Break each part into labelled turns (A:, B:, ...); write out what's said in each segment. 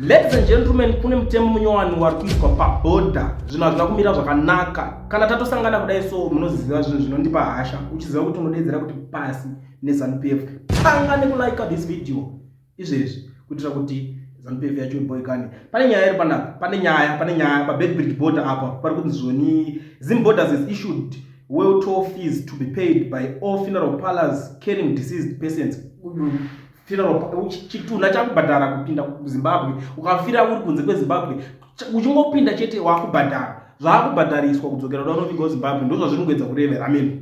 A: Ladies and gentlemen, kune mutemo munyowani wari kuiswa pabhodha. Zvinhu hazvina kumira zvakanaka. Kana tatosangana kudai so, munoziva zvinhu zvinondipa hasha, uchiziva kuti unodeedzera kuti pasi neZANU PF. Tanga nekulaika this video izvezvi kuitira kuti ZANU PF yacho iboikane. Pane nyaya iri panapa, pane nyaya paBeitbridge border apa pari kunzi zvoni Zim Borders has issued well toll fees to be paid by all funeral parlors carrying deceased persons. Funeral, chitunha chakubhadhara kupinda kuZimbabwe. Ukafira uri kunze kweZimbabwe, uchingopinda chete waakubhadhara. Zvaakubhadhariswa kudzokera kuda unoviga kuZimbabwe. Ndo zvazviri kuedza kurevera. Amen.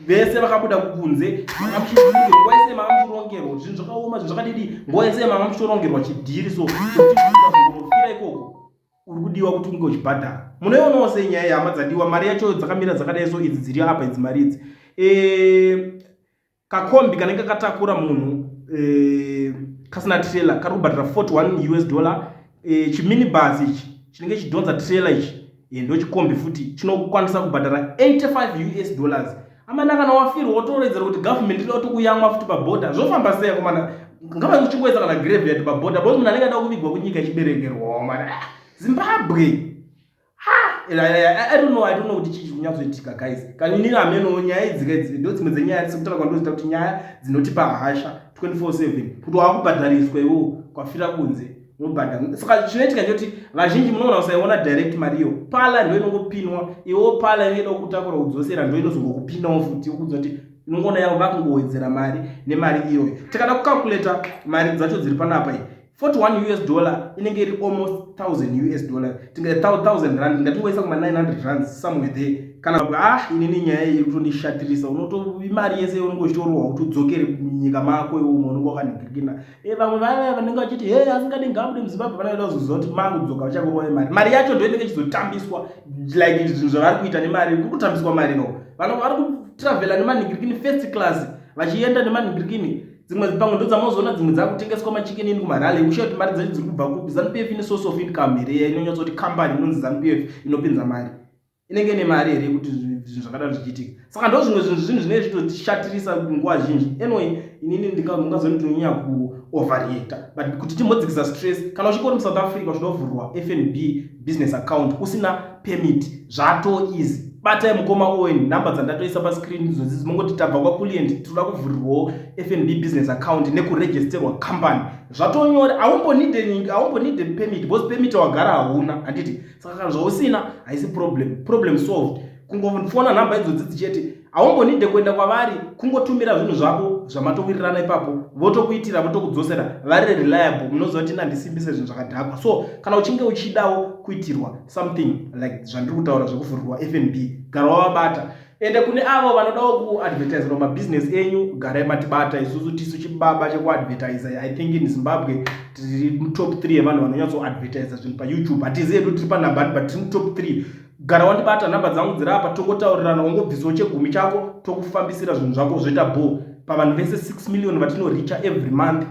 A: Vese vakabuda kunze, nguva yese manga muchirongerwa zvinhu zvakaoma, zvinhu zvakadidi. Nguva yese manga muchitorongerwa chidhiri, so kuti ikoko uri kudiwa kuti unge uchibhadhara. Munoionawo sei nyaya yehama dzadiwa? Mari yacho dzakamira dzakadai so, idzi dziri apa, idzi mari idzi. Kakombi kanenge katakura munhu kasina trailer kari kubhadhara 41 US dollar. Chiminibus ichi chinenge chidhonza trailer ichi, ndo chikombi futi, chinokwanisa kubhadhara 85 US dollars. Amana, kana wafirwa wotoredzera kuti government inoda kuti kuyamwa futi pabhodha. Zvofamba sei, akomana? Ngava kuchingoisa kana graveyard pabhodha, because munhu anenge ada kuvigwa kunyika ichiberekerwawo. Mana, ah, Zimbabwe. I don't know kuti chii chikunyatsoitika, guys. Kana inini hamenowo nyaya idzi kaidzi, ndo dzimwe dzenyaya sekutaura kwandoziita kuti nyaya dzinotipa hasha 24/7, kuti waakubhadhariswa iwowo kwafira kunze unobhadhara. Saka chinoitika ndechekuti vazhinji munoona usaiona direct mari iyo. Parlour ndo inongopinwa iwo, parlour inoida kutakura kudzosera, ndo inozongokupinawo futi ukudza kuti inongoona yavo vakungowedzera mari nemari iyoyo. Tikada kucalculata mari dzacho dziri panapa iyi, 41 US dollar inenge iri almost 1000 US dollar, tinga 1000 rand, ngatingoisa kuma 900 rands, somewhere there. Kana ah, inini nyaya iyi iri kutondishatirisa. Unoto imari yese unenge uchitorwa kuti udzokere munyika mako iwo unenge wakanhingirikina. Vamwe vaya vanenge vachiti he asingadi ngabude muZimbabwe, vanoda kuzoziva kuti makudzoka vachakurwa imari. Mari yacho ndo inenge ichizotambiswa, like zvinhu zvavari kuita nemari, kuri kutambiswa mari. No, vanhu vari kutravhela nemanhingirikini first class, vachienda nemanhingirikini dzimwe pamwe ndo dzamozoona dzimwe dzakutengeswa maChicken Inn kumarally. Kushiya kuti mari dzacho dziri kubva kupi? ZANU PF ine source of income here inonyatsoti kambani inonzi ZANU PF inopinza mari? Inenge ine mari here kuti zvinhu zvakadaro zvichiitika? Saka ndo zvimwe zvinhu zvinenge zvichitotishatirisa nguva zhinji. Anyway, inini mungazoni tinonyanya kuoverreacta, but kuti timbodzikisa stress, kana uchingori muSouth Africa uchida kuvhurwa FNB business account usina permit, zvato easy. Batai mukoma Owen, nhamba dzandatoisa pascreen idzodzi. Mongoti tabva kwaKulient, tinoda kuvhurirwawo FNB business account nekuregisterwa company. Zvatonyore, haumbonide permit, because permit wagara hauna, handiti? Saka kana zvausina haisi problem, problem solved. Kungofona nhamba idzodzi dzichete, haumbonide kuenda kwavari, kungotumira zvinhu zvako zvamatowirirana ipapo, votokuitira, votokudzosera. Vari reliable, munoziva kuti nandisimbise zvinhu zvakadhakwa. So kana uchinge uchidawo kuitirwa something like zvandiri kutaura zvekuvhurirwa FNB, gara wavabata. Ende kune avo vanodawo kuadvertiserwa mabhizinesi enyu, garai matibata. Isusu tisu chibaba chekuadvertisa. I think in Zimbabwe tiri mutop 3 yevanhu vanonyatsoadvertisa zvinhu paYouTube. Hatizi hedu tiri panhamba, but tiri mutop 3. Gara wandibata, nhamba dzangu dziri apa, tongotaurirana, ungobvisawo chegumi chako, tokufambisira zvinhu zvako zvoita bo. Pavanhu vese 6 million vatinoricha every month,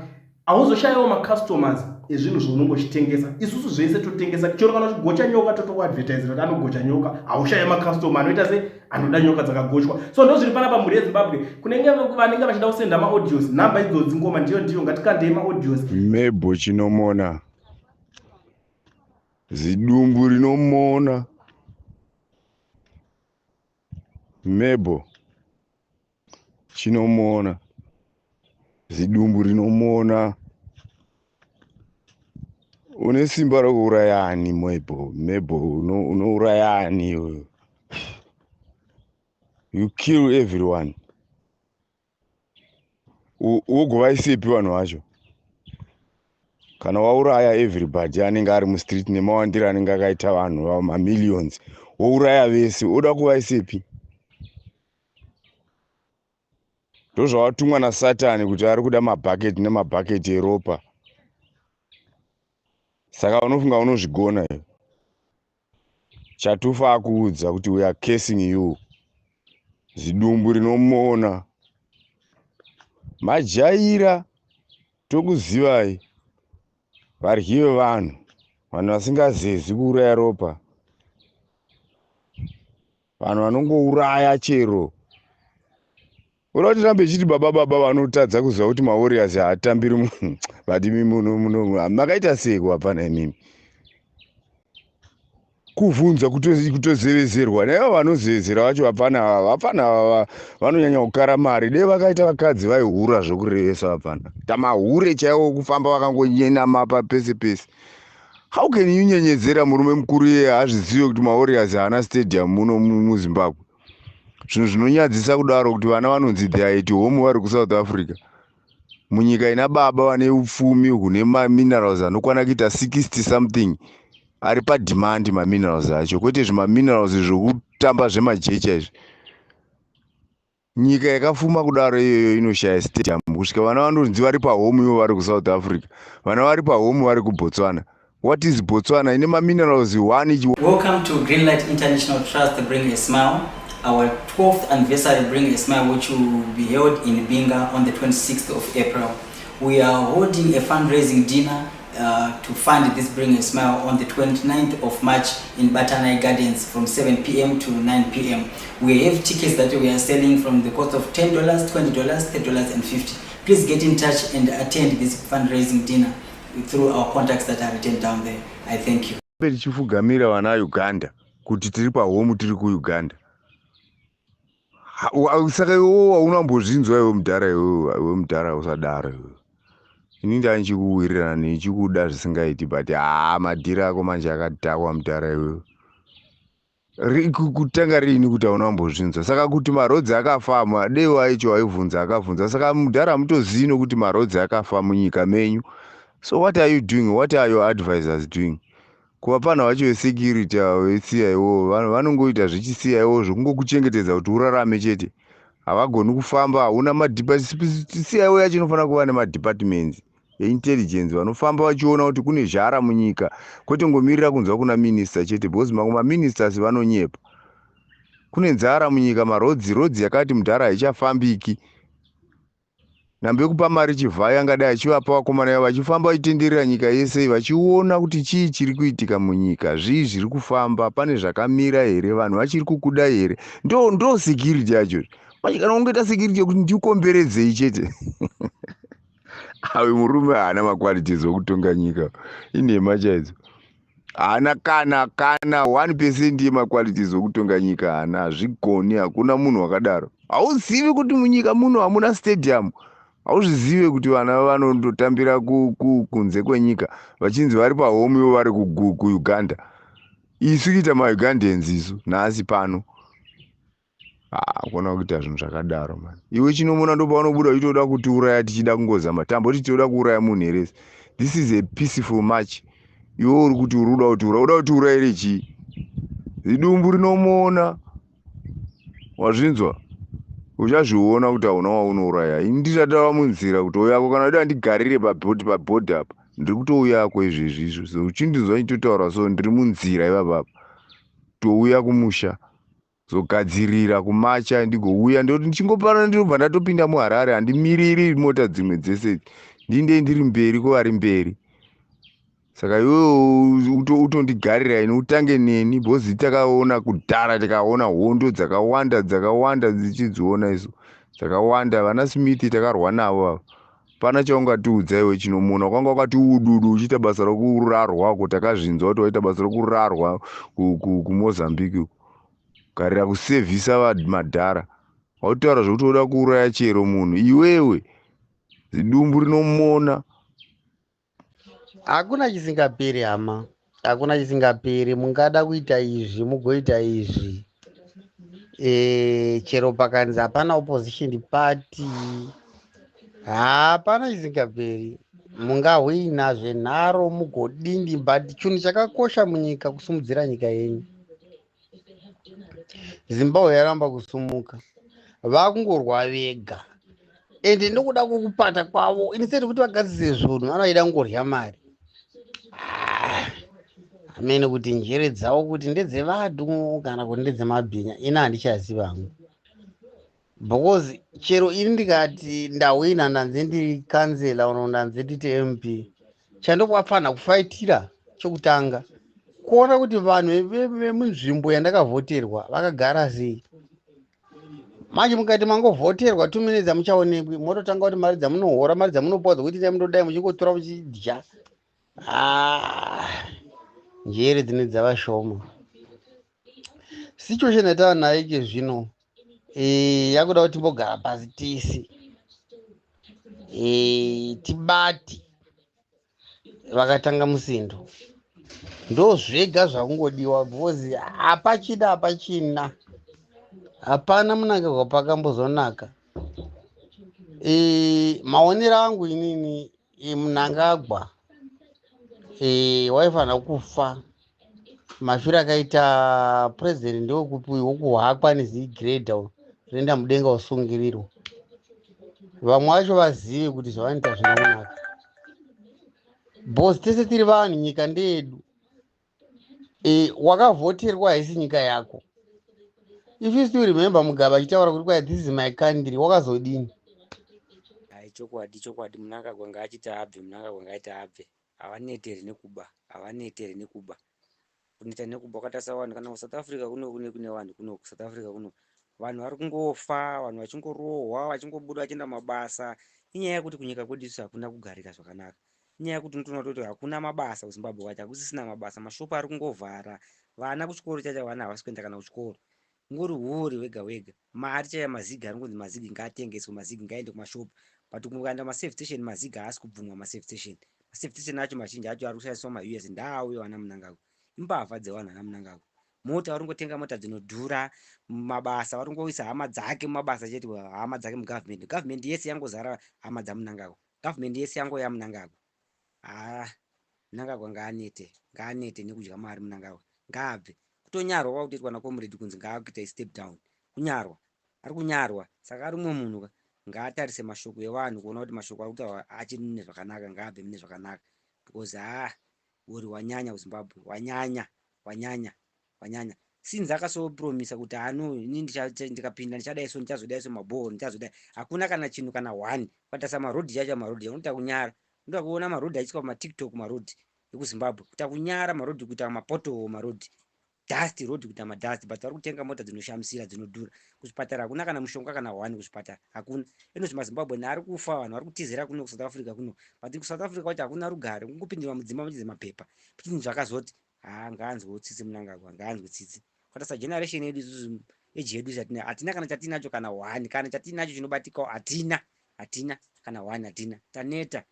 A: hauzoshayiwo macustomers ezvinhu zvaunonge uchitengesa. Isusu zvese totengesa, chero kana uchigocha nyoka, totokuadvertisera kuti anogocha nyoka. Haushayi macustomer anoita se anoda nyoka dzakagochwa. So ndo zviri panapa, mhuri yeZimbabwe. Kunenge vanenge vachida kusenda maaudios, nhamba idzodzi, ngoma ndiyo ndiyo. Ngatikandei maaudios.
B: Mebho chinomona, zidumbu rinomona. Mebho chinomona, zidumbu rinomona. Une simba rokuuraya ani, Mebho? Mebho, unouraya ani iwe? You kill everyone, wogovaisepi vanhu vacho kana wauraya everybody anenge ari mustreet? Nemawandiro anenge akaita vanhu, mamillions, wouraya vese, oda kuvaisepi? Ndozvawatumwa naSatani kuti ari kuda mabhaketi nemabhaketi eropa. Saka unofunga unozvigona iwe? Chatufa akuudza kuti we are cursing you, zidumbu rinomona. Majaira, tokuzivai, varyi vevanhu, vanhu vasingazezi kuuraya ropa, vanhu vanongouraya chero. Uda kuti rambe ichiti baba baba vanotadza kuziva kuti mawarriors haatambiri but imi muno makaita sei kuhapana imimi kuvhunza kutozevezerwa naivo vanozevezera vacho vapfana vapfana vanonyanya kukara mari dei vakaita vakadzi vaihura zvokurevesa vapfana tamahure chaiwo kufamba vakangonyenama pese pese. How can you nyenyedzera murume mukuru iye haazvizive kuti mawarriors haana stadium muno muZimbabwe? Zvinhu zvinonyadzisa kudaro kuti vana vanonzi they are at home vari kuSouth Africa, munyika ina baba vane upfumi hune maminerals anokwana kuita 60 something ari pademand, maminerals acho, kwete zvimaminerals zvokutamba zvemajecha izvi. Nyika yakafuma kudaro iyoyo inoshaya stadium kusvika vana vanonzi vari pahome ivo vari kuSouth Africa, vana vari pahome vari kuBotswana. What is Botswana ine maminerals one?
C: Welcome to Greenlight International Trust Bring a Smile, our 12th anniversary Bring a Smile, which will be held in Binga on the 26th of April. We are holding a fundraising dinner to fund this Bring a Smile on the 29th of March in Batanai Gardens from 7 p.m. to 9 p.m. We have tickets that we are selling from the cost of $10, $20, $30 and 50. Please get in touch and attend this fundraising dinner through our contacts that are written down there. I thank you.
B: Tichifugamira vana Uganda kuti tiri pahome, tiri kuUganda. Saka iwowo haunambozvinzwa iwe mudhara, iwe mudhara, usadaro iwe. Ini ndanchikuwirirana nechikuda zvisingaiti, but haa, madhiri ako manje akadhakwa, mudhara iwewe. Kutanga riini kuti hauna kumbozvinzwa? Saka kuti maroads akafama dei waicho waibvunza akabvunza. Saka mudhara, hamutozivi nokuti maroads akafa munyika menyu. So what are you doing? What are your advisors doing? Kuvapana vacho vesecurity avo veCIO vanongoita zvechiCIO zvokungokuchengetedza kuti urarame chete. Havagoni kufamba, hauna CIO yacho inofanira kuva nemadepartments eintelligence vanofamba vachiona kuti kune zhara munyika, kwete ngomirira kunzwa kuna minista chete, because mamwe maministers vanonyepa. Kune nzara munyika, maroads, roads yakati mudhara haichafambiki. Nhamba yekupa mari Chivhayo angadai achivapa vakomana ivo vachifamba vachitenderera nyika yese vachiona kuti chii chiri kuitika munyika, zvii zviri kufamba, pane zvakamira here, vanhu vachiri kukuda here. Ndo security yacho manje. Kana ungoita security yekuti ndikomberedzei chete, awe murume haana maqualities okutonga nyika, inhema chaidzo. Haana kana 1% yemaqualities okutonga nyika, haana, hazvigoni. Hakuna munhu wakadaro. Hauzivi kuti munyika muno hamuna stadium? Hauzvizive kuti vana vanondotambira kunze kwenyika vachinzi vari pahome ivo vari kuUganda? Isu kuita maUgandans isu nhasi pano hakuna kuita zvinhu zvakadaro mani. Iwe Chinomona, ndopaunobuda uchitoda kutiuraya tichida kungozama tamboti tinoda kuuraya munhu here? This is a peaceful march. Iwe uri kuti uri kuda kutiura, uda kutiurayire chii? Zidumbu rinomona, wazvinzwa? Uchazviona kuti hauna waunouraya. Ini ndisati munzira kuti uyako, kana uda ndigarire pabhodhi apa, ndiri kutouyako izvezvi izvo. So uchindinzwa ndichitotaura, so ndiri munzira ipapapa touya kumusha, zogadzirira kumacha, ndigouya. Ndoti ndichingopana ndinobva ndatopinda muHarare, handimiriri mota dzimwe dzese, ndinde ndiri mberi kwevari mberi. Saka iwewe utondigarira ini, utange neni, because takaona kudhara, tikaona hondo dzakawanda dzakawanda dzichidziona isu dzakawanda. Vana Smith takarwa navo ava. Pana chaungatiudza iwe Chinomona? Kwanga wakati ududu uchiita basa rokurarwako, takazvinzwa kuti waita basa rokurarwa kuMozambique uko, kugarira kusevhisa madhara. Wautaura zvokuti uda kuuraya chero munhu iwewe, zidumbu rinomona.
D: Hakuna chisingaperi, hama, hakuna chisingaperi. Mungada kuita izvi, mugoita izvi. Chero pakanzi hapana opposition party, hapana chisingaperi. Mungahwina zvenharo, mugodindi, but chinhu chakakosha munyika kusumudzira nyika yenyu. Zimbabwe yaramba kusumuka, vakungorwa vega, ende nokuda kwokupata kwavo, instead kuti vagadzise zvinhu, vanoida kungorya mari. Hamene kuti njere dzavo kuti ndedzevanhu kana kuti ndedzemabhinya, ini handichaziva hangu, because chero ini ndikati ndahwina, ndanzi ndiri kansela, uno ndanzi nditi MP, chandokwafanira kufaitira chokutanga kuona kuti vanhu vemunzvimbo yandakavhoterwa vakagara sei. Manje mukati mangovhoterwa 2 minutes, hamuchaonekwi. Mototanga kuti mari dzamunohora, mari dzamunopiwa dzokuti dai mundodai muchingotora muchidya. Ah, njere dzine dzava shoma. Situation yatava nayo ike zvino yakuda kuti timbogara pasi tese, tibate vakatanga musindo. Ndo zvega zvakungodiwa, because hapachida, hapachina, hapana Munangagwa pakambozonaka. Maonero angu inini, Munangagwa waifanira kufa mashure akaita president. Ndewekupi wokuhakwa nezigiredha rinoenda mudenga, usungirirwa, vamwe vacho vazive kuti zvavanoita zvina kunaka, because tese tiri vanhu, nyika ndeyedu. Wakavhoterwa, haisi nyika yako. If you still remember Mugabe achitaura kuti kwai, "This is my country," wakazodini?
E: Hai, chokwadi, chokwadi, Munangagwa ngaachiti abve. Munangagwa ngaiti abve. Havaneteri nekuba, havaneteri nekuba, kuneta nekuba. Kwakaita vanhu kana kuSouth Africa kuno, kune vanhu kuno kuSouth Africa kuno, vanhu vari kungofa, vanhu vachingorohwa, vachingobuda vachienda mabasa. Inyaya yekuti kunyika kwedu isu hakuna kugarika zvakanaka. Inyaya yekuti unotoona kuti hakuna mabasa. KuZimbabwe kwacho hakusisina mabasa, mashopu ari kungovhara, vana kuchikoro chacho vana havasi kuenda kana kuchikoro, ngori huori hwega hwega. Mari chaiyo, mazigi ari kunzi mazigi ngaatengeswe, mazigi ngaaende kumashopu, but mukaenda kumaservice station mazigi haasi kubvumwa. Maservice station, maservice station acho mazhinji acho ari kushandiswa maUS. Ndaauye vana Munangagwa, imbavha dzevanhu vana Munangagwa. Mota vari kungotenga mota dzinodhura. Mabasa vari kungoisa hama dzake mumabasa chete, hama dzake mugovernment. Government yese yangozara hama dzaMunangagwa, government yese yangoya Munangagwa. Haa, Munangagwa ngaanete, ngaanete nekudya mari. Munangagwa ngaabve. Kutonyarwa kwakutoitwa nacomrade kunzi ngaakuita step down, kunyarwa, ari kunyarwa. Saka ari mumwe munhu ngaatarise mashoko evanhu kuona kuti mashoko ari kutaurwa achiri mune zvakanaka. Ngaabve mune zvakanaka, because haa, uri wanyanya kuZimbabwe, wanyanya, wanyanya, wanyanya. Since akasopromisa kuti hano ini ndikapinda ndichadai so, ndichazodai so, mabhoho ndichazodai, hakuna kana chinhu kana one. Kukatarisa marodhi chacho, marodhi unoita kunyara. Unoita kuona marodhi achiiswa pamaTikTok, marodhi ekuZimbabwe, kuita kunyara. Marodhi kuita mapothole, marodhi dust, road kuita madust, but vari kutenga mota dzinoshamisira, dzinodhura. Kuzvipatara hakuna kana mushonga kana one, kuzvipatara hakuna. Inozvi maZimbabwe ari kufa, vanhu vari kutizira kuno kuSouth Africa kuno, but kuSouth Africa kwacho hakuna rugare, kungopindirwa mudzimba muchinzi mapepa pichinzi zvakazoti. Haa, ngaanzwewo tsitsi Munangagwa, ngaanzwe tsitsi. Kutarisa generation yedu isusu, eji yedu hatina, hatina kana chatinacho, kana one, kana chatinacho chinobatikawo hatina, hatina kana one, hatina. Taneta.